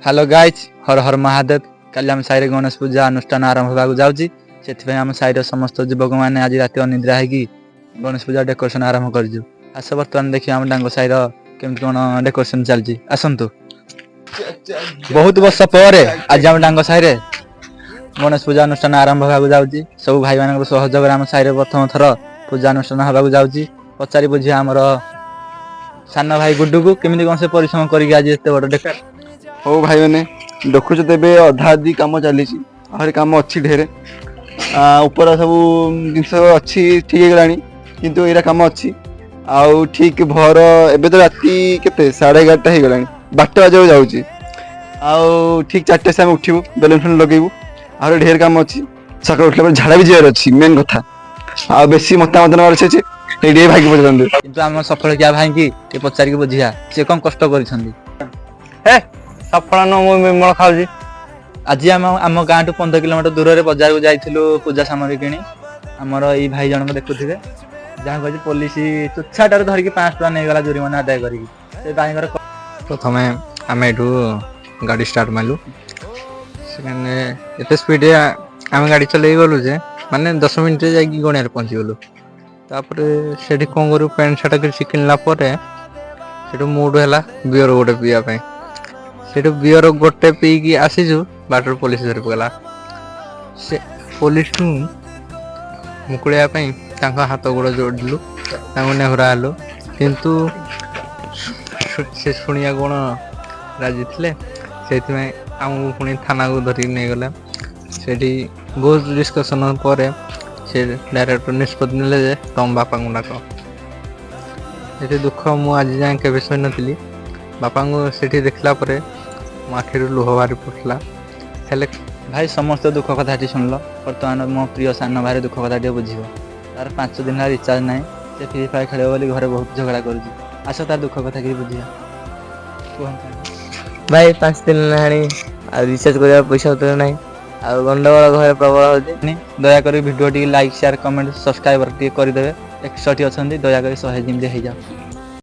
Hello guys, Har Har Mahadev. କାଲି ଆମ ସାହିରେ ଗଣେଶ ପୂଜା ଅନୁଷ୍ଠାନ ଆରମ୍ଭ ହେବାକୁ ଯାଉଛି। ସେଥିପାଇଁ ଆମ ସାହିର ସମସ୍ତ ଯୁବକମାନେ ଆଜି ରାତି ଅନିଦ୍ରା ହେଇକି ଗଣେଶ ପୂଜା ଡେକୋରେସନ ଆରମ୍ଭ କରିଛୁ। ଆସ, ବର୍ତ୍ତମାନ ଦେଖିବା ଆମ ଡାଙ୍ଗ ସାହିର କେମିତି କ'ଣ ଡେକୋରେସନ ଚାଲିଛି। ଆସନ୍ତୁ। ବହୁତ ବର୍ଷ ପରେ ଆଜି ଆମ ଡାଙ୍ଗ ସାହିରେ ଗଣେଶ ପୂଜା ଅନୁଷ୍ଠାନ ଆରମ୍ଭ ହେବାକୁ ଯାଉଛି। ସବୁ ଭାଇମାନଙ୍କ ସହଯୋଗରେ ଆମ ସାହିରେ ପ୍ରଥମ ଥର ପୂଜା ଅନୁଷ୍ଠାନ ହେବାକୁ ଯାଉଛି। ପଚାରି ବୁଝିବା ଆମର ସାନ ଭାଇ ଗୁଡୁକୁ, କେମିତି କ'ଣ ସେ ପରିଶ୍ରମ କରିକି ଆଜି ଏତେ ବଡ ଡେକୋ ହଉ ଭାଇମାନେ, ଦେଖୁଛ ତ, ଏବେ ଅଧା ଅଧି କାମ ଚାଲିଛି, ଆହୁରି କାମ ଅଛି ଢେରେ। ଉପର ସବୁ ଜିନିଷ ଅଛି, ଠିକ୍ ହେଇଗଲାଣି, କିନ୍ତୁ ଏଇଟା କାମ ଅଛି। ଆଉ ଠିକ୍ ଭୋର, ଏବେ ତ ରାତି କେତେ, 11:30 ହେଇଗଲାଣି, 12ଟା ବାଜିବାକୁ ଯାଉଛି। ଆଉ ଠିକ୍ 4ଟା ସେ ଆମେ ଉଠିବୁ, ବେଲୁନ୍ ଫେଲୁନ୍ ଲଗେଇବୁ। ଆହୁରି ଢେର କାମ ଅଛି। ସକାଳୁ ଉଠିଲା ପରେ ଝାଡ଼ା ବି ଯିବାର ଅଛି, ମେନ୍ କଥା। ଆଉ ବେଶୀ ମତାମତ ନେବାର ଅଛି, ଏଇଠି ଭାଇକି ପଚାରନ୍ତୁ। କିନ୍ତୁ ଆମ ସଫଳକିଆ ଭାଇକି ଟିକେ ପଚାରିକି ବୁଝିବା ସେ କଣ କଷ୍ଟ କରିଛନ୍ତି। ହେ, ସଫଳ ନୁହଁ, ମୁଁ ବିମଳ ଖାଉଛି। ଆଜି ଆମ ଆମ ଗାଁଠୁ 15 କିଲୋମିଟର ଦୂରରେ ବଜାରକୁ ଯାଇଥିଲୁ ପୂଜା ସାମଗ୍ରୀ କିଣି। ଆମର ଏଇ ଭାଇ ଜଣକ ଦେଖୁଥିବେ, ଯାହାକୁ ଆଜି ପୋଲିସ ତୁଚ୍ଛାଟାରୁ ଧରିକି 500 ଟଙ୍କା ନେଇଗଲା ଜୋରିମାନା ଆଦାୟ କରିକି। ସେ ଭାଇଙ୍କର ପ୍ରଥମେ ଆମେ ଏଠୁ ଗାଡ଼ି ଷ୍ଟାର୍ଟ ମାରିଲୁ। ସେখানে ଏତେ ସ୍ପିଡ଼ରେ ଆମେ ଗାଡ଼ି ଚଲେଇ ଗଲୁ ଯେ ମାନେ 10 ମିନିଟ୍ରେ ଯାଇକି ଗଣିଆରେ ପହଞ୍ଚିଗଲୁ। ତାପରେ ସେଠି କ'ଣ କରିବୁ, ପ୍ୟାଣ୍ଟ ସାର୍ଟ କିଛି କିଣିଲା ପରେ ସେଠୁ ମୁଡ୍ ହେଲା ବିୟର ଗୋଟେ ପିଇବା ପାଇଁ। ସେଠୁ ବିୟର ଗୋଟେ ପିଇକି ଆସିଛୁ, ବାଟରୁ ପୋଲିସ ଧରି ପକେଇଲା। ସେ ପୋଲିସଠୁ ମୁକୁଳିବା ପାଇଁ ତାଙ୍କ ହାତ ଗୋଡ଼ ଯୋଡ଼ିଲୁ, ତାଙ୍କୁ ନେହୁରା ହେଲୁ, କିନ୍ତୁ ସେ ଶୁଣିବାକୁ କ'ଣ ରାଜି ଥିଲେ? ସେଇଥିପାଇଁ ଆମକୁ ପୁଣି ଥାନାକୁ ଧରିକି ନେଇଗଲେ। ସେଠି ବହୁତ ଡିସ୍କସନ୍ ପରେ ସେ ଡାଇରେକ୍ଟର ନିଷ୍ପତ୍ତି ନେଲେ ଯେ ତମ ବାପାଙ୍କୁ ଡାକ। ଏତେ ଦୁଃଖ ମୁଁ ଆଜି ଯାଏଁ କେବେ ସହିନଥିଲି। ବାପାଙ୍କୁ ସେଠି ଦେଖିଲା ପରେ ମୋ ଆଖିରୁ ଲୁହ ବାହାରି ପଡ଼ିଥିଲା। ହେଲେ ଭାଇ, ସମସ୍ତ ଦୁଃଖ କଥାଟି ଶୁଣିଲ। ବର୍ତ୍ତମାନ ମୋ ପ୍ରିୟ ସାନ ଭାଇର ଦୁଃଖ କଥା ଟିକେ ବୁଝିବ। ତାର 5 ଦିନ ହେଲା ରିଚାର୍ଜ ନାହିଁ। ସେ ଫ୍ରି ଫାୟାର ଖେଳିବ ବୋଲି ଘରେ ବହୁତ ଝଗଡ଼ା କରୁଛି। ଆସ, ତାର ଦୁଃଖ କଥା କିଛି ବୁଝିବା। କୁହନ୍ତୁ। ଭାଇ, 5 ଦିନ ହେଲାଣି ଆଉ ରିଚାର୍ଜ କରିବା ପଇସା ପତ୍ର ନାହିଁ ଆଉ ଗଣ୍ଡଗୋଳ ଘରେ ପ୍ରବଳ ହଉଛି। ଦୟାକରି ଭିଡ଼ିଓ ଟିକେ ଲାଇକ୍, ସେୟାର, କମେଣ୍ଟ, ସବସ୍କ୍ରାଇବର ଟିକେ କରିଦେବେ। 61 ଅଛନ୍ତି, ଦୟାକରି 100 ଯେମିତି ହେଇଯାଉ।